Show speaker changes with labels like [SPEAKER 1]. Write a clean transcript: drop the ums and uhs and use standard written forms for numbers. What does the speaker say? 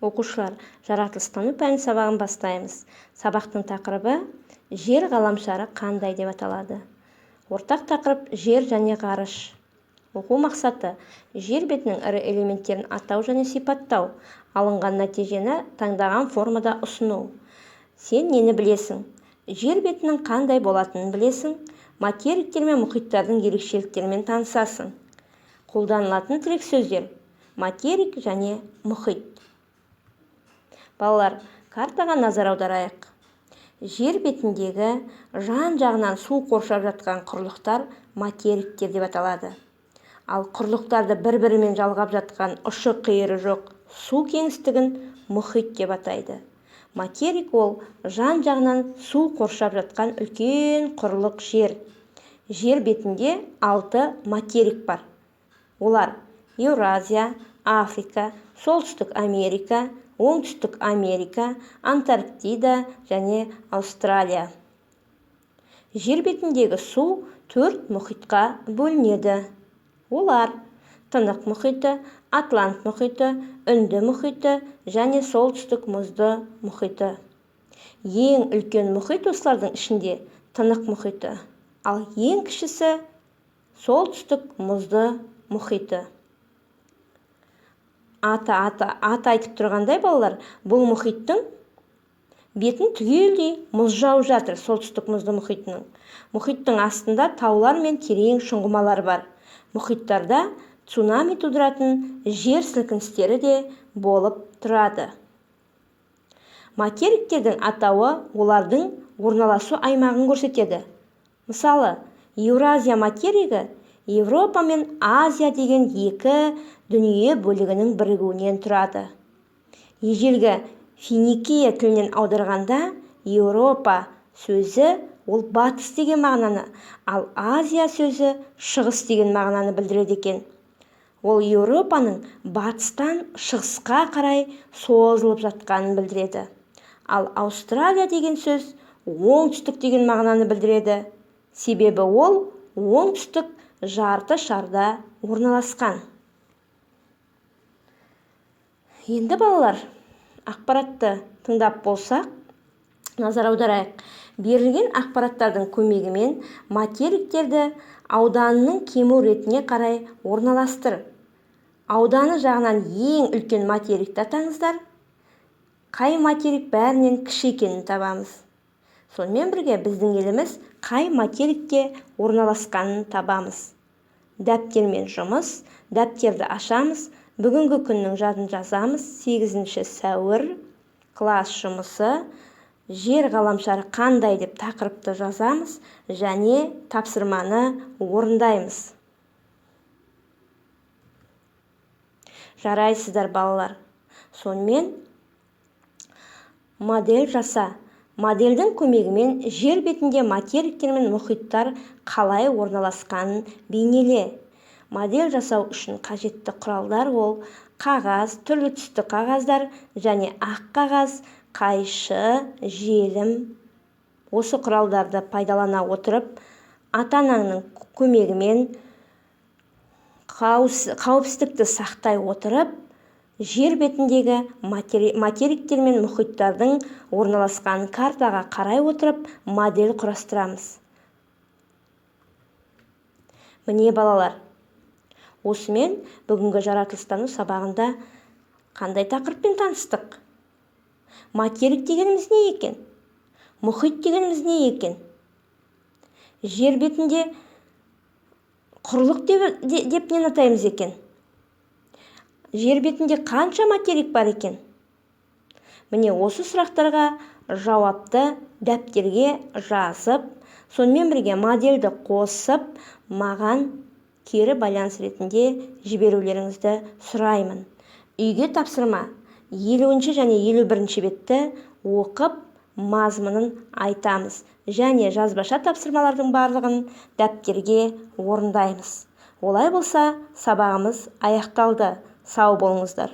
[SPEAKER 1] Оқушылар, жаратылыстану пәні сабағын бастаймыз. Сабақтың тақырыбы «Жер ғаламшары қандай» деп аталады. Ортақ тақырып «Жер және ғарыш». Оқу мақсаты: жер бетінің ірі элементтерін атау және сипаттау, алынған нәтижені таңдаған формада ұсыну. Сен нені білесің? Жер бетінің қандай болатынын білесің, материктер мен мұхиттардың ерекшеліктерімен танысасың. Қолданылатын тірек сөздер: материк және мұхит. Балалар, картаға назар аударайық. Жер бетіндегі жан-жағынан су қоршап жатқан құрлықтар материктер деп аталады. Ал құрлықтарды бір-бірімен жалғап жатқан ұшы-қиыры жоқ су кеңістігін мұхит деп атайды. Материк ол жан-жағынан су қоршап жатқан үлкен құрлық жер. Жер бетінде 6 материк бар. Олар: Еуразия, Африка, Солтүстік Америка, Оңтүстік Америка, Антарктида және Аустралия. Жер бетіндегі су 4 мұхитқа бөлінеді. Олар: Тынық мұхиты, Атлант мұхиты, Үнді мұхиты және Солтүстік мұзды мұхиты. Ең үлкен мұхит осылардың ішінде Тынық мұхиты, ал ең кішісі Солтүстік мұзды мұхиты. Аты айтып тұрғандай, балалар, бұл мұхиттың бетін түгелдей мұз жауып жатыр. Солтүстік мұзды мұхитының. Мұхиттың астында таулар мен терең шұңғымалар бар. Мұхиттарда цунами тудыратын жер сілкіністері де болып тұрады. Материктердің атауы олардың орналасу аймағын көрсетеді. Мысалы, Еуразия материгі Еуропа мен Азия деген екі дүние бөлігінің бірігуінен тұрады. Ежелгі финикия тілінен аударғанда, Еуропа сөзі ол батыс деген мағынаны, ал Азия сөзі шығыс деген мағынаны білдіреді екен. Ол Еуропаның батыстан шығысқа қарай созылып жатқанын білдіреді. Ал Аустралия деген сөз оңтүстік деген мағынаны білдіреді. Себебі ол оңтүстік жарты шарда орналасқан. Енді, балалар, ақпаратты тыңдап болсақ, назар аударайық. Берілген ақпараттардың көмегімен материктерді ауданының кему ретіне қарай орналастыр. Ауданы жағынан ең үлкен материкті атаңыздар. Қай материк бәрінен кіші екенін табамыз. Сонымен бірге біздің еліміз қай материкте орналасқанын табамыз. Дәптермен жұмыс, дәптерді ашамыз, бүгінгі күннің жадын жазамыз. 8 сәуір, класс жұмысы, жер ғаламшары қандай деп тақырыпты жазамыз және тапсырманы орындаймыз. Жарайсыздар, балалар. Сонымен модель жаса. Модельдің көмегімен жер бетінде материктер мен мұхиттар қалай орналасқанын бейнеле. Модель жасау үшін қажетті құралдар ол қағаз, түрлі түсті қағаздар және ақ қағаз, қайшы, желім. Осы құралдарды пайдалана отырып, ата-анаңның көмегімен қауіпсіздікті сақтай отырып, жер бетіндегі материктер мен мұхиттардың орналасқан картаға қарай отырып модель құрастырамыз. Міне, балалар, осымен бүгінгі жаратылыстану сабағында қандай тақырыппен таныстық? Материк дегеніміз не екен? Мұхит дегеніміз не екен? Жер бетінде құрлық деп нені атаймыз екен? Жер бетінде қанша материк бар екен? Міне, осы сұрақтарға жауапты дәптерге жазып, сонымен бірге модельді қосып, маған кері байланыс ретінде жіберулеріңізді сұраймын. Үйге тапсырма: 50 және 51 бетті оқып, мазмұнын айтамыз және жазбаша тапсырмалардың барлығын дәптерге орындаймыз. Олай болса, сабағымыз аяқталды. Сау болыңыздар.